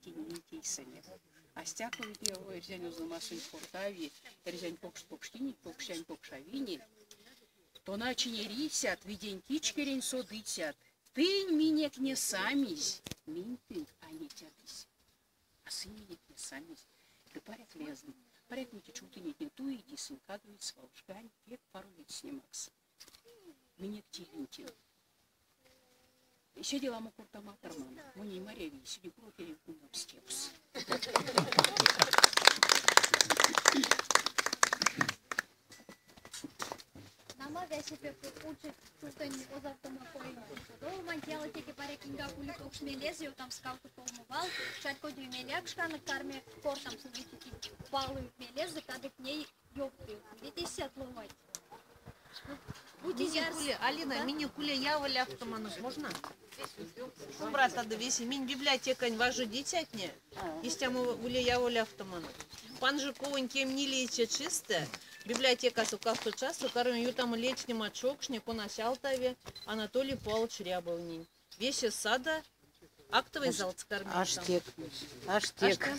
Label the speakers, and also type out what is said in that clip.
Speaker 1: тень минь тейсынек. А стяко ведь эрзянь озномасонть кортави, эрзянь покшт покштинеть, покштянь покшавинеть, тоначинь эрицят, видень кичкерень содыцят, тынь минек несамизь, минь тынк а нетядызь. А сынь минек несамизь. Ды паряк лездыть. Паряк неть чувтынетне туить и сынь кадовить свалшкань пек паро ледстнемакс. Минек тевентень. Седе ламо кортама карман. Монень маряви, седе курок эряви кундамс тевс.
Speaker 2: Нама, весе пек учость чувтонь озавтома коенть ушодовоманть, ялатеке паряк киньгак ули покш мелезэ ёвтамс кавто-колмо валт, чарькодеви меляк шканок карми кортамс, бути кить палы мелезэ, кадык ней ёвты. Ведь истят ломанть.
Speaker 3: Бути зярс... Алина, минек ули яволявтоманок можно? Шумбратадо весе минь библиотекань важодицятне, истямо ули яволявтоманок. Панжиковонь кемнилеце чистэ библиотекасо кавто чассо карми ютамо ледстнема чокшне, конась алтави Анатолий Павлович Рябовнень. Весе садо актовой залс карми.
Speaker 4: Аштек, аштек.